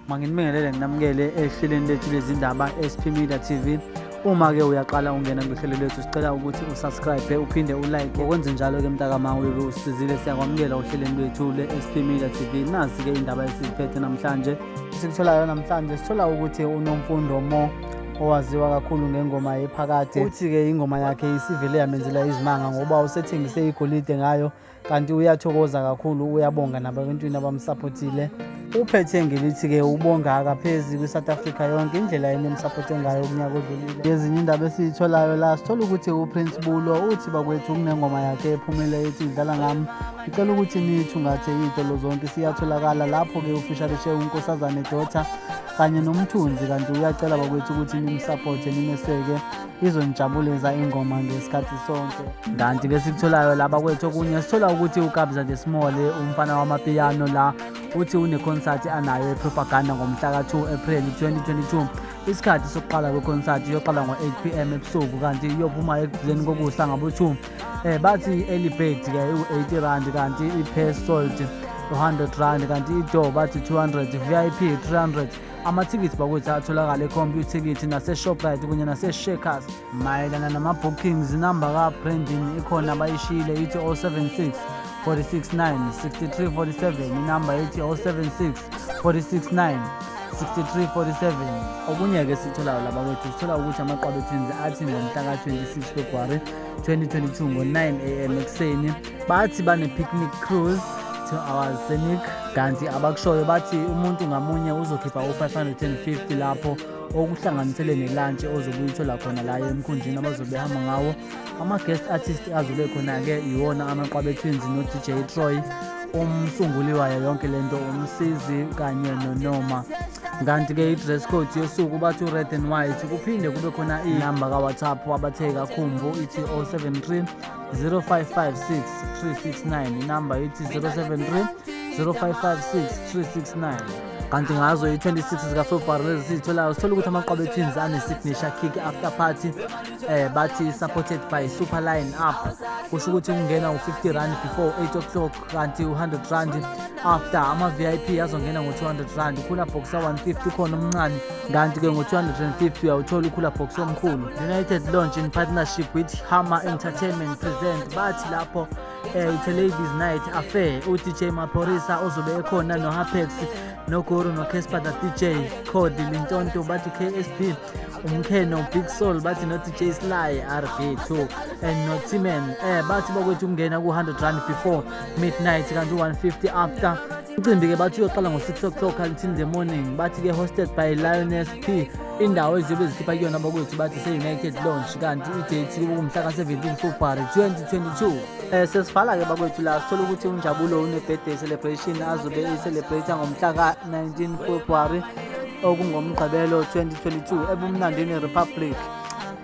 Manginibingelele nginamukele ehlelweni lethu lezindaba SP Media TV. Uma-ke uyaqala ungena kuhlelo lethu sicela ukuthi usubscribe uphinde ulike. Ngokwenze njalo-ke mntakama uyobe usizile siyakwamukela ohlelweni lwethu le-SP Media TV. Nazi-ke indaba esiziphethe namhlanje. Esikutholayo namhlanje sithola ukuthi uNomfundo Mo owaziwa kakhulu ngengoma yephakade uthi-ke ingoma yakhe isivele yamenzela izimanga ngoba usethengise igolide ngayo kanti uyathokoza kakhulu uyabonga nabantwini abamsaphothile uphethe ngelithi-ke ubonga akaphezi kwi-South Africa yonke indlela enemsaphothe ngayo kunyaka odlulile. Ngezinye indaba esiyitholayo la sithola ukuthi uPrince Bulo uthi bakwethu kunengoma yakhe ephumile ethi idlala ngami ngicela ukuthi niyithungathe iy'tolo zonke siyatholakala lapho-ke ufisharishe uNkosazane Daughter kanye noMthunzi kanti uyacela bakwethu ukuthi nimsaphothe nimeseke izonijabulisa ingoma ngesikhathi sonke. Kanti ke sikutholayo la bakwethu okunye sithola ukuthi uKabza de Small umfana wamapiyano la uthi unekhonsathi anayo ePropaganda ngomhla ka-2 April 2022. Isikhathi sokuqala kwekhonsathi iyoqala ngo-8 pm ebusuku kanti iyophuma ekudleni kokusa ngabo-2. Bathi i-early bird ke iwu-80 rand kanti i-per sold 100 rand kanti i-door bathi 200 VIP 300. Amathikithi bakwethu atholakala eComputicket naseShoprite kunye naseShakers. Mayelana nama-bookings inamba kaBrandon ikhona abayishiyile ithi 076 469 6347 inamba ithi 076 469 6347. Okunye-ke sitholayo laba kwethu sithola ukuthi amaqwabe Twins athi ngomhla ka-26 February 2022 ngo-9 am ekuseni bathi bane-picnic cruise to our scenic kanti abakushoyo bathi umuntu ngamunye uzokhipha u-550 lapho okuhlanganisele nelantshi ozobe uyithola khona la emkhunjini abazobe behamba ngawo. Ama-guest artist azobe khona-ke iwona amaqwabe Twins no-DJ Troy umsunguli wayo yonke lento uMsizi kanye noNoma. Kanti-ke i-dress code yosuku bathi u-red and white. Kuphinde kube khona inamba ka-WhatsApp abathe kakhumbu ithi 073 0556 369 inamba ithi 073 0556 369. Kanti ngazo i-26 zikaFebruwari lezi sizitholayo sithola ukuthi amaqwabe Twins ane-signature kick after party bathi supported by Super Line Up kusho ukuthi ungena u-50 rand before 8 o'clock kanti u-100 rand after. Ama-VIP azongena ngo-200 rand ukhula box 150 ukhona omncane kanti-ke ngo-250 uyawuthola ukhula box omkhulu. United Launch in partnership with Hammer Entertainment present bathi lapho it's a ladies night affair u-DJ Maphorisa ozobe ekhona no-Hapex noGuru no-Casper the DJ Cody Lintonto bathi KSB umkheno Big Soul bathi no-DJ Sly RB2 and no-T-Man bathi bakwethu ukungena ku-100 rand before midnight kanti u-150 after. Umcimbi-ke bathi uyoqala ngo-6 o'clock until the morning bathi-ke hosted by Lioness P. Indawo eziyobe zikhipha kuyona bakwethu bathi se-United Launch kanti i-date kumhla ka-17 February 2022. Sesivala-ke bakwethu la sithola ukuthi uNjabulo une-birthday celebration azobe i-celebrate ngomhla ka-19 February okungomgqibelo 2022 eBumnandini Republic.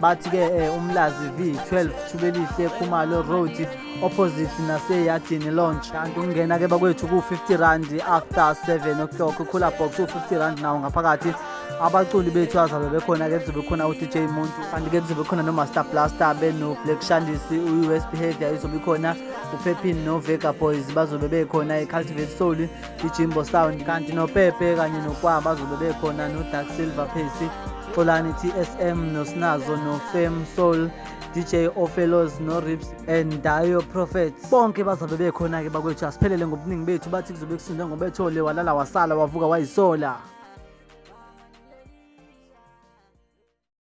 Bathi-ke uMlazi V12 Thubelihle Khumalo Road opposite naseyadini launch. Kanti ukungena-ke bakwethu ku-50 rand after 7 o'clock ukhula box u-50 rand nawo ngaphakathi. Abaculi bethu azabe bekhona-ke kuzobe khona u-DJ Muntu kanti-ke kuzobe khona no-Master Blaster beno-Black Shandisi u-US Behavior izobe ikhona uPepin no-Vega Boys bazobe bekhona i-Cultivate Soul i-Jimbo Sound kanti noPepe kanye noKwa bazobe bekhona no-Dark Silver Percy Xolani TSM noSinazo no-Fem Soul DJ Ofelos no-Rips and Dayo Prophets bonke bazabe bekhona-ke bakwethu asiphelele ngobuningi bethu bathi kuzobe kusinde ngobethole walala wasala wavuka wayisola.